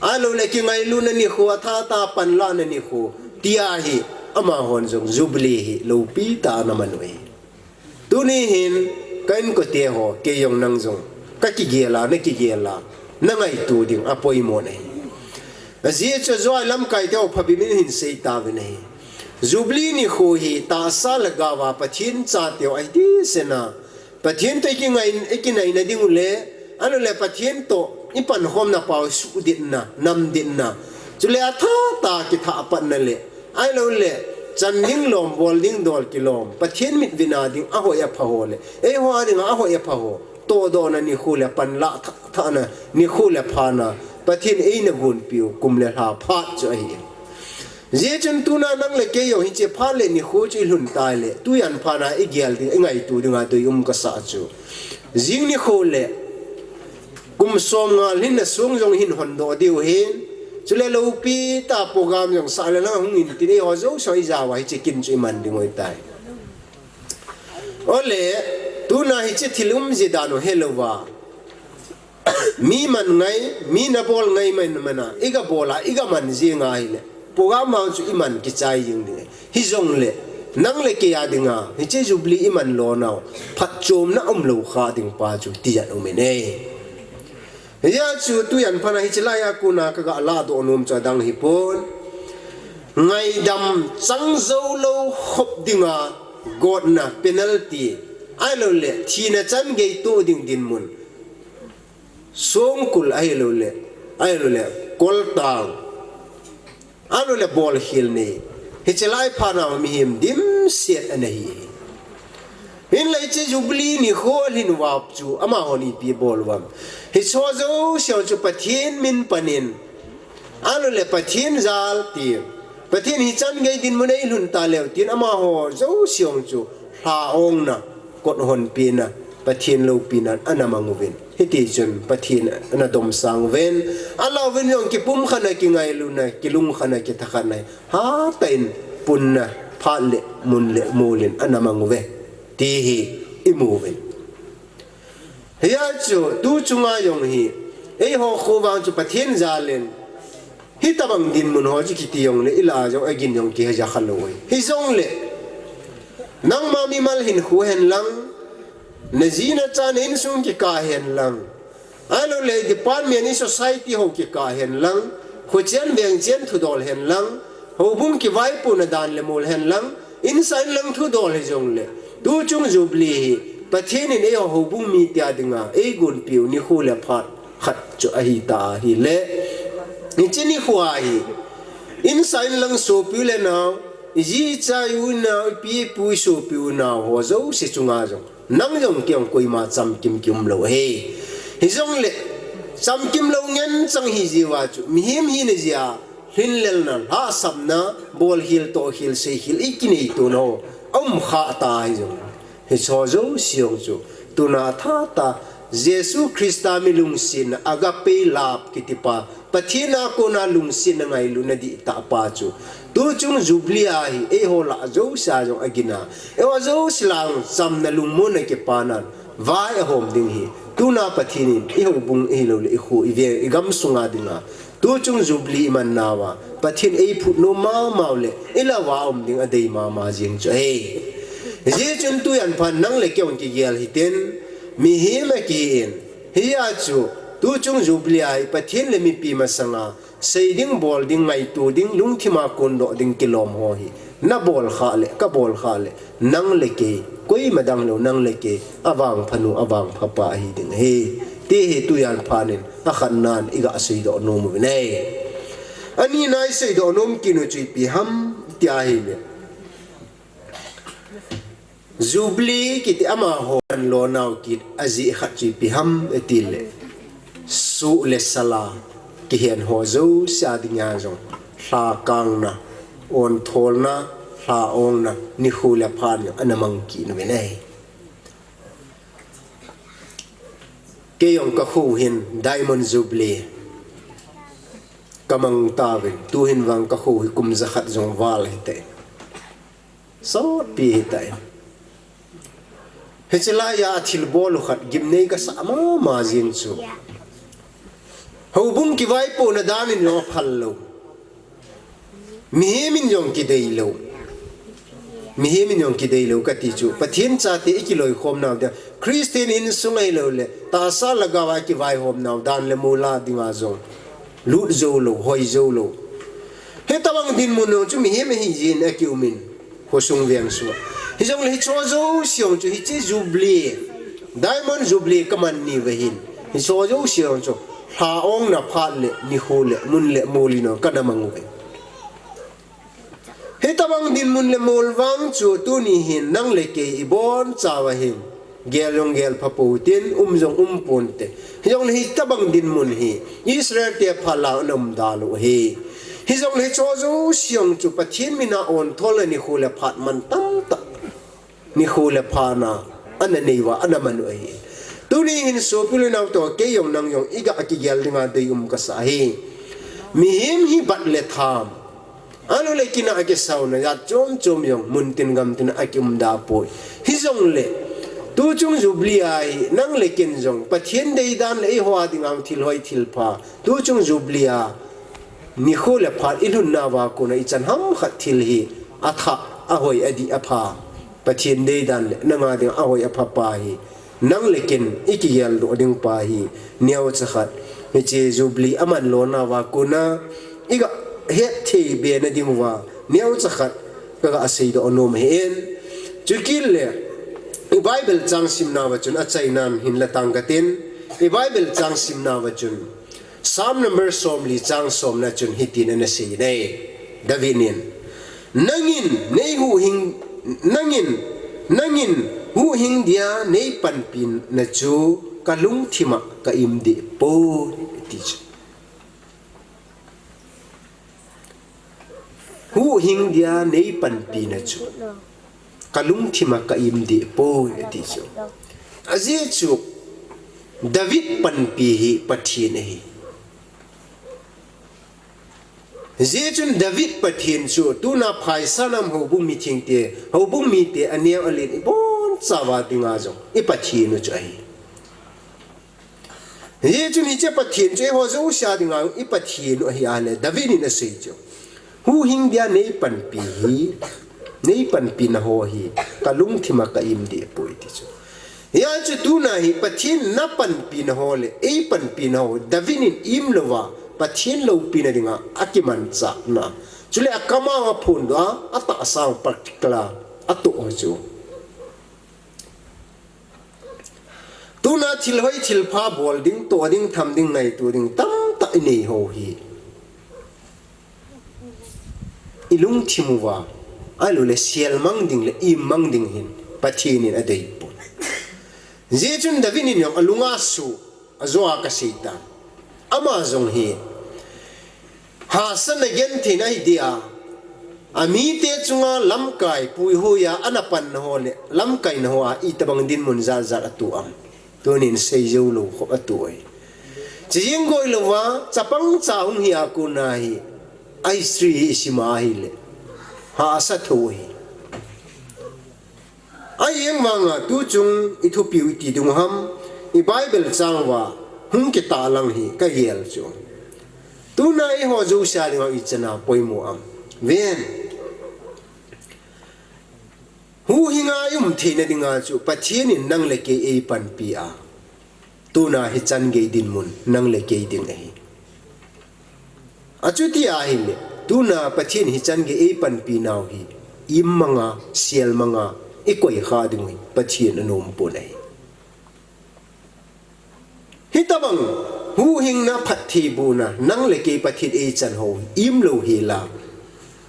ahilou le kingailutna nikho, athah thah panlahna nikho, tia hi amahon jong Jubilee hi loupi tah ana man u ahi. Tuni hin ka inkote ho, kei jong nang jong, kakigel a, nakigel a, nangaito ding apoimo ahi. Ajeh chu ajou a lamkaite ho phabep in hin seitauvin ahi. Jubilee nikho hi tahsa lhagaova Pathen chateu ahi tisena, Pathen toh ikingai, ikinaina ding u le, ahilou le Pathen toh ipankhomna pau suditna, namditna, chule atha tah a kithah patna le, ahilou le, chan ding lom, bol ding dol kilom, Pathen mit vetna ding ahoi apha ho le, eiho a dinga ahoi apha ho tohdohna nikho le panlah thah, thahna nikho le phatna, Pathen eina gonpiu kum le lha phat chu ahi. Hijeh chun tuna nang le kei jong hiche phat le nikho chu ilhun tai le, tujan phatna igel ding, ingaito dinga deium kasa chu, jing nikho le kum som nga lhinna sung jong hin hondoh diu hin, chule loupi tah program jong sah le lang hung in tin eiho jouse ijao a hiche kin chu iman ding u ahitai. Ole, tuna hiche thil umji dan u helouva, mi man ngai, mi nabol ngai man mana, iga bol a, iga man jing ahile, program vang chu iman kichai jing ding. Hijongle, nang le kei a dinga hiche Jubilee iman lonau, phatchomna umlou kha ding pa chu tijat um in e. Hijeh chun tujan phatna hiche laiya kona kaga lahdoh nom chu adang hipon, ngaidam chang joulou khop dinga gotna, penalty, ahilou le thina changei toh ding dinmun, songkul ahilou le, ahilou le koltang, ahilou le bolkhel nei, hiche lai phatnau mihem dimset ana hi. Hinla hiche Jubilee nikho lhin uva chu amahon ipi abol uvem? Hicheho jouse chu Pathen min panin, ahilou le Pathen jal tin, Pathen hi changei dinmun eilhun taleu tin amaho jouse chu lha-ongna, kothonpina, Pathen loupina ana mang uvin, hitichun Pathen ana domsang uvin, alah uvin jong kipumkhatna, kingailutna, kilungkhatna, kithakhatna hatah in punna, phat le mun le mol in ana mang uve ti hi imu uvin. Hijeh chun tu chunga jong hi, eiho kho vang chu Pathen jal in, hitobang dinmun ho chu kiti jongle ilah jong agin jong kiheja khalou ahi. Hijongle, nangma mimal hinkho hen lang, naji nacha na insung kikah hen lang, ahilou le department, i society ho kikah hen lang, khochen vengchen thudol hen lang, houbung kivaipohna dan le mol hen lang, insah inlang thudol hijongle, tuchung Jubilee hi Pathen in eiho houbung mite a dinga eigonpiu nikho le phat khat chu ahitah ahile, hiche nikho a hi insah inlang sopi u le nao, iji icha, i u i nao, ipi ipu, isopi unao ho jouse chunga jong nang jong kei jong koima chamkim kium lou ahi. Hijongle, chamkim lou ngen chang hiji uva chu mihem hina jeh a lhinlelna, lhahsamna, bolkhel, tohkhel, seikhel ikinei tona ho aum khah ta hijongle, hicheho jouse jong chu tuna tha tah Jesu Christa mi lungsetna, agape love kiti pa, Pathen a kona lungsetna, ngailutna dihtah pa chu tuchung Jubilee a hi eiho lah jouse a jong agin a, eiho jouse lah a chamna, lungmonna kipanan vai ahom ding hi, tuna Pathen in i houbung ahilou le i kho, i veng, i gamsung a dinga tuchung Jubilee iman nauva Pathen eiphut nom mama u le ilah uva um ding adei mama jeng chu ahi. Hijeh chun tujan phat nang le kei jong kigel hitin, mihem akihi in, hijeh chun tuchung Jubilee a hi Pathen le mipi masanga sei ding, bol ding, ngaito ding, lungthim a kondoh ding kilom ho hi nabol khah le, kabol khah le, nang le kei, koima dang lou, nang le kei avangpha nu, avangpha pa ahi ding ahi ti hi tujan phat in akhatnan iga seidoh nom uvin ahi. Anina iseidoh nom kit u chu ipi ham tia ahile, Jubilee kiti amaho an lonau kit ajeh khat chu ipi ham itile, soh le sala kihen ho jouse a dinga jong lhakangna, ontholna, lha-ongna, nikho le phat jong ana mang kit uvin ahi. Kei jong kakho hin Diamond Jubilee kamang tauvin, tuhin vang kakho hi kum jakhat jong val hite. Sotpi hitai. Hiche laiya athilbol u khat gimnei kasah mama jeng chu, houbung kivaipohna dan in jong aphal lou, mihem in jong kidei lou, mihem in jong kidei lou kati chu, Pathen chate ikiloikhomnau dia, Christian insung ahilou le tahsa lhagao a kivaihomnau dan le mol a dinga jong lut joulou, hoi joulou, hitobang dinmun jong chu mihem ahi jeh in akium in, khosung vengsunga. Hijongle hicheho jouse jong chu hiche Jubilee, Diamond Jubilee kaman niuva hin, hicheho jouse jong chu Lha ong na phat le, nikho le, mun le mol in kana mang uve. Hitabang dinmun le mol vang chu tuni hin nang le kei ibon chauva hin gel jong gel pha poutin, um jong um ponte. Hijongle hitabang dinmun hi Israel te pha lang ana um da lou ahi. Hijongle hicho jouse jong chu Pathen mina ontholna nikho le phat man tamtah, nikho le phat na ana nei uva, ana man u ahi. Tuni hin sopi le nao toh kei jong nang jong iga kigel dinga deium kasa ahi. Mihem hi bat le tham, ahilou le kin a kisauna jat chom chom jong muntin gamtin a kium da poi. Hijongle tuchung Jubilee a hi nang le ken jong Pathen deidan le eiho a dinga thil hoi thil pha, tuchung Jubilee a nikho le phat ilhun nauva kona ichan ham khat thil hi athah, ahoi, adih, apha, Pathen deidan le nanga dinga ahoi apha pa hi nang le ken ikigel doh ding pa hi neocha khat, hiche Jubilee aman lou nauva kona iga hetthei be na diuva neocha khat kaga seidoh nom ahin. Chukit le i Bible chang sim nauva chun achainan hin la tang katin, i Bible chang sim nauva chun Psalm number somli chang somna chun hitin ana sei e, David in, nangin nei huhhing, nangin, nangin huhhing dia nei panpina chu kalungthim a ka im deh poi, ati chu. Huhhing dia nei panpina chu kalungthim a ka im deh poi, ati chu. Ajeh chu David panpi hi Pathen ahi. Hijeh chun David Pathen chu tuna phaisa nam houbung mithengte, houbung mite aneo alen ibon chauva dinga jong i Pathen u chu ahi. Hijeh chun hiche Pathen chu eiho jouse a dinga i Pathen u ahi a le David in asei chu, huhhing dia nei panpi hi, nei panpina ho hi kalungthim a ka im deh poi, ti chu. Hia chu tuna hi Pathen na panpina ho le ei panpina ho David in im louva Pathen loupina dinga akimanchahna, chule akam a aphondoh a, atahsa a practical a atoh ho chu. Tuna thil hoi thil pha bol ding, toh ding, tham ding, ngaito ding tamtah inei ho hi ilungthim uva, ahilou le sial mang ding le im mang ding hin Pathen in adei poi. Hijeh chun David in jong alunga su, ajo a kasei tan. Ama jong hi hahsatna genthei na hi dia, amite chunga lamkai puihoi a ana panna ho le lamkaina ho a itobang dinmun jat jat atoh am. Tunin seijou lou khop atoh e. Chejeng koi louva, chapang cha hung hi a kona hi, history hi isim a ahile, hahsa thou ahi. Ahivang a tuchung i thupiu iti diu ham, i Bible chang uva hung kitahlang hi kagel chu. Tuna eiho jouse a dinga ichan a poimo am. Ven. Huhhing a i um theina dinga chu Pathen in nang le kei eipanpi a, tuna hichan gei dinmun nang le kei ding ahi. Achuti ahile, tuna Pathen hichan gei eipanpi nau hi, im manga, sial manga, ikoi kha diu hi Pathen anom pon ahi. Hitobang huhhingna phattheibohna nang le kei Pathen eichan ho hi im lou hela,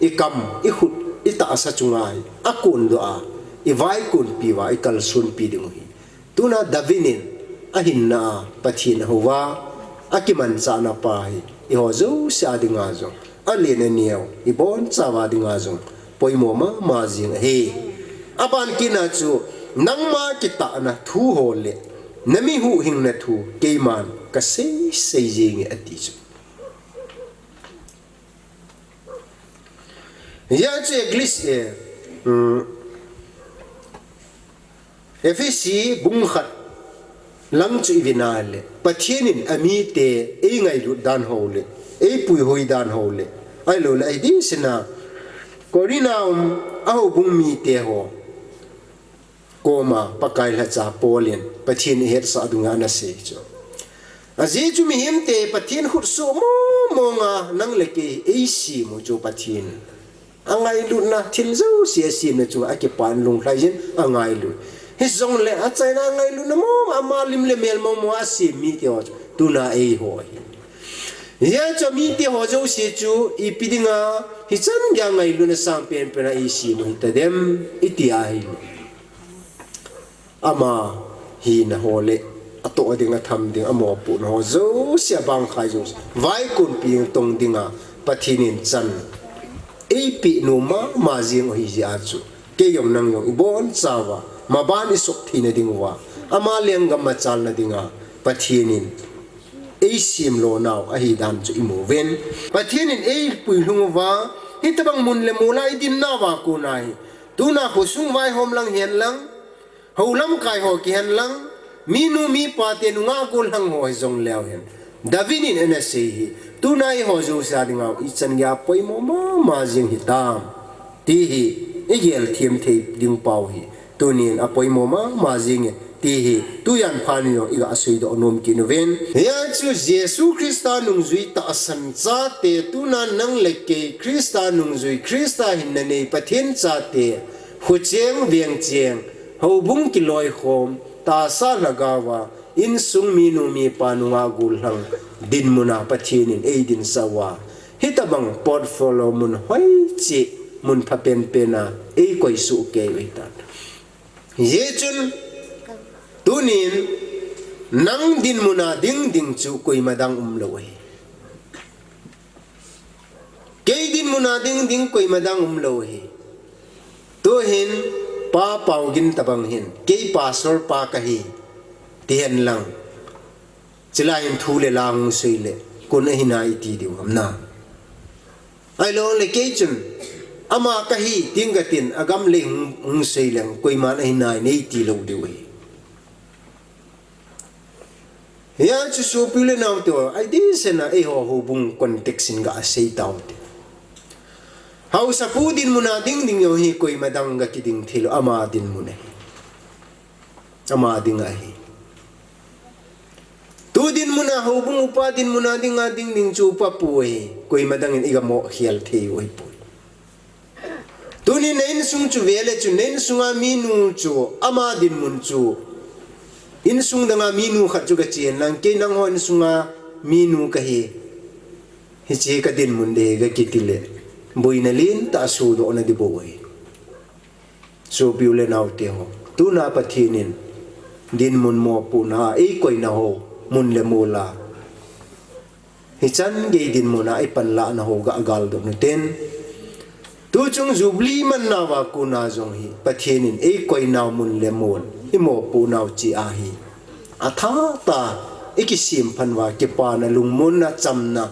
ikam, ikhut, itahsa chunga hi akondoh a, ivaikonpi uva, ikalsonpi diu hi. Tuna David in ahinna a Pathen ahouva, akimanchahna pa hi eiho jouse a dinga jong, alen aneo, ibonchauva dinga jong poimo mama jing ahi. Aban kit na chu, nangma kitahna thu ho le nami huhhingna thu keiman kasei sei jenge, ati chu. Hijeh chun English, eh, um, Ephesi bung khat lang chu ive na le, Pathen in amite eingailut dan ho le, eipuihoi dan ho le, ahilou le, ahi ding sina, Corinth a um a houbung mite ho koma Pakai lhacha Paul in Pathen ihetsah dinga anasei chu. Ajeh chu mihemte Pathen khutsoh mong monga nang le kei eisem u chu Pathen angailutna thil jouse asemna chunga akipan lunglhai jin angailut. Hijongle achaina angailutna mong, ama lim le mel mong mong a asem mite ho chu Tuna eiho hi. Hijeh chun mite ho jouse chu ipi dinga hichan geiya ngailutna sangpen pena eisem u hitadem iti ahi. Ama hina ho le atoh ding, atham ding, amopohna ho jouse, abangkhat jouse, vaikunpi tong dinga Pathen in chan eipeh nom mama jing u ahi jeh a chu, kei jong nang jong ibonchauva maban isop theina diuva, ama lenggam machalna dinga Pathen in eisem lonau ahi dan chu imu uvin. Pathen in eipuilhung uva, hitobang mun le mol a idin nauva kona hi, tuna khosung vaihom lang hen lang, hou lamkai ho kihen lang, minu mipa te nungah gollhang ho hijong leu hen, David in ana sei hi, tuna eiho jouse dinga ichan geiya apoimo mama jing hitam ti hi igel them thei ding pau hi. Tunin apoimo mama jing e ti hi tujan phat in jong iga seidoh nom kit uvin. Hia chu Jesu Christa nungjui tahsan chate, tuna nang le kei Christa nungjui, Christa hinna nei Pathen chate, kho cheng veng cheng, houbung kiloikhom, tahsa lhagaova, insung minu mipa nungah gollhang dinmuna Pathen in eidinsah uva, hitobang portfolio mun hoiche, mun phapen pena eikoi soh kei u hitan. Hijeh chun tunin nang dinmuna ding ding chu koima dang umlou ahi. Kei dinmuna ding ding koima dang umlou ahi. Tuhin Pa Paogin tobang hin, kei pastor pa kahi, tihen lang, chulai hin thu le la hung sei le, koin ahi nai iti diu ham na. Ahilou le kei chun, ama kahi, tin katin, agam le hung, hung sei leng, koiman ahi nai nei tilou diu ahi. Hia chu sopi u le nao te, adeh sehna eiho houbung context in gasei taute. Haosapu dinmuna ding ding jong hi koima dang ga kiding theilou, ama dinmun ahi. Ama ding ahi. Tu dinmuna, houbung upa dinmuna dinga ding ding chu upa pu ahi. Koima dangin iga mo khel thei u ahipoi. Tunin na insung chu vele chu, na insunga minu chu, ama dinmun chu, insung danga minu khat chu gachen lang, kei nangho insunga minu kahi, hiche kadinmun ding ahi gakiti le, boina lentah sodoh na ding bou ahi. Sopi u le nao te ho, tuna Pathen in dinmun mopohna a eikoina ho, mun le mol a, hichan gei dinmuna ipanlahna ho ga galdoh uten. Tuchung Jubilee mannauva kona jong hi Pathen in eikoinau mun le mol, imopohnau cheh ahi. Athatah a ikisemphat uva kipana, lungmonna, chamna,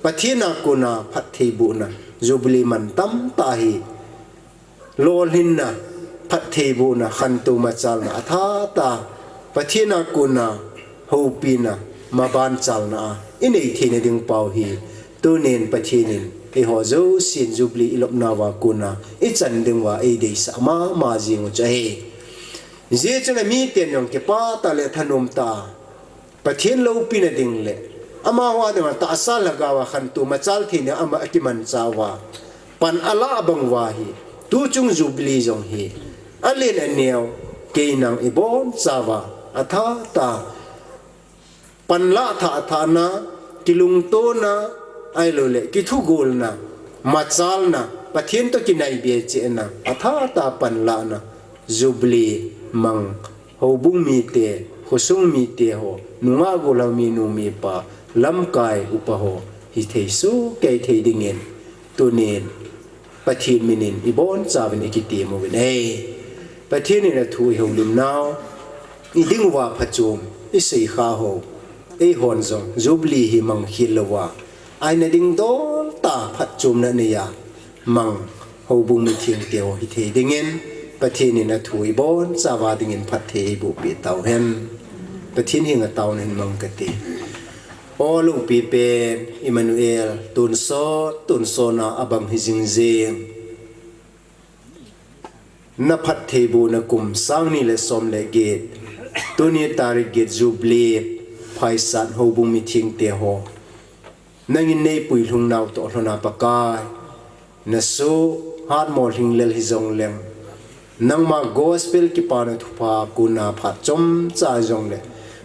Pathen a kona phattheibohna, Jubilee man tamtah hi lolhinna, phattheibohna, khantou machalna, athatah a Pathen a kona houpina, maban chalna a inei theina ding pau hi. Tunin Pathen in eiho jousen Jubilee ilopnauva kona ichan diuva eideisah mama jing u chu ahi. Hijeh chun amiten jong kipah tah le thanom tah a Pathen loupina ding le amaho a dinga tahsa lhagao a khantou machal theina a ama akimanchah uva pan alah bang uva hi, tuchung Jubilee jong hi alen aneo, kei nang ibonchauva athatah a panlah thah thahna, kilungtona, ahilou le kithugolna, machalna, Pathen toh kinaibe chehna, athatah a panlahna, Jubilee mang, houbung mite, khosung mite ho, nungah gollhang minu mipa, lamkai upa ho hithei sohkei thei dingin, tunin Pathen minin ibonchauvin ikitem uvin ahi. Pathen in athu ihoulimnau, iding uva phachom iseikhah ho, eihon jong Jubilee hi mangkhel louva, aina ding dol tah a phatchomna neiya mang houbung mithengte ho hithei dingin, Pathen in athu ibonchauva dingin phatthei eibohpeh tauhen. Pathen henga taona hin mang kate. O loupi pen Emmanuel, tonsot tonsot na abang hijing jeng. Na phattheibohna kum sang ni le som le get, tuni tarik get Jubilee phaisat houbung mithengte ho nangin neipuilhungnau toh lhona Pakai, nasoh hatmo lhinglel hijongleng, nangma gospel kipana thupha kona phat chomcha hijongle,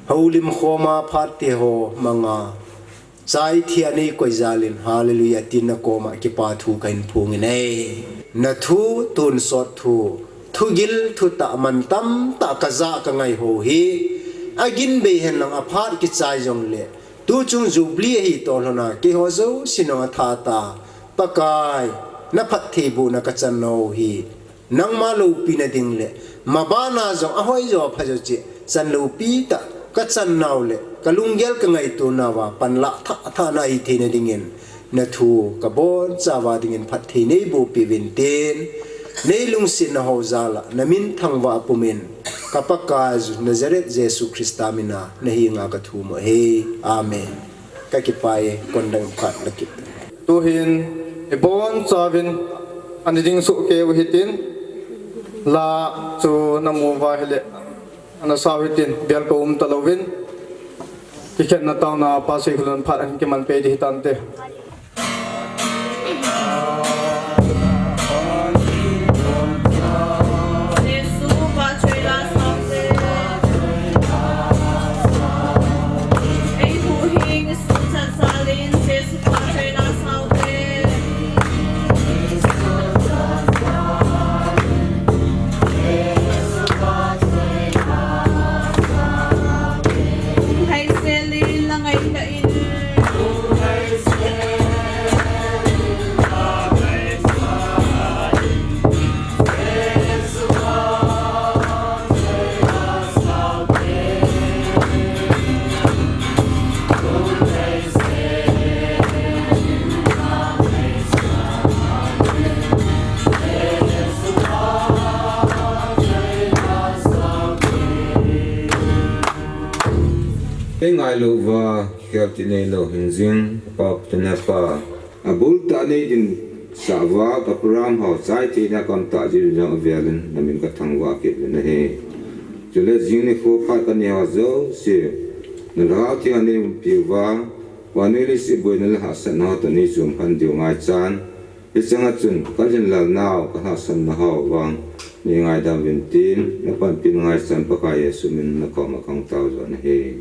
Houlim khoma phat te ho manga, chai thia nei koi jalin, Hallelujah, tin na koma kipa thu kahin phongin e. Na thu, tonsot thu, thugil thutah mantam tah kaja kangai ho hi, agin bei henlang aphat kichai jongle, tuchung Jubilee ahi toh lhona, keiho jouse nung atha ta, Pakai, na phattheibohna kachan nau hi, nangma loupina ding le, mabana jong ahoi jo apha jo cheh, chan loupi tah kachan nau le, kalunggel kangaito nauva, panlah thah thah na hitheina dingin, na thu kabonchauva dingin phatthei neiboh peh uvin tin, nei lungsetna ho jal a, na min thangvah pumin, ka Pakaiyu Nazareth Jesu Christa mina, na henga kathum u ahi. Amen. Kakipah e, kon dang phat la kit. Tuhin, ibonchauvin, ana ding soh kei u hitin, la chu namu uva ahile, ana sao hitin, bel kaum talouvin, kikhenna taona, Pa Seikhulun phat ahin kiman peh ding hitante. Ei ngailu uva, khel ti neilou hingjing, Pa Pathen pa. Abul tah nei dinsah uva, ka program ho chai theina kamtah jing jong avelin, na min kathangvah kit uvin ahi. Chule jing nikho phat kanei ho jouse, na Lhagao Theng a nei umpi uva, vannoi leiset boina le hahsatna ho toh nei chom khen diu ngaichan, hicheng a chun, ka lhinlel nau, ka hahsatna ho vang, nei ngaidam uvin tin, na panpina ngaichan Pakai Jesu min na koma kahung tao jon ahi.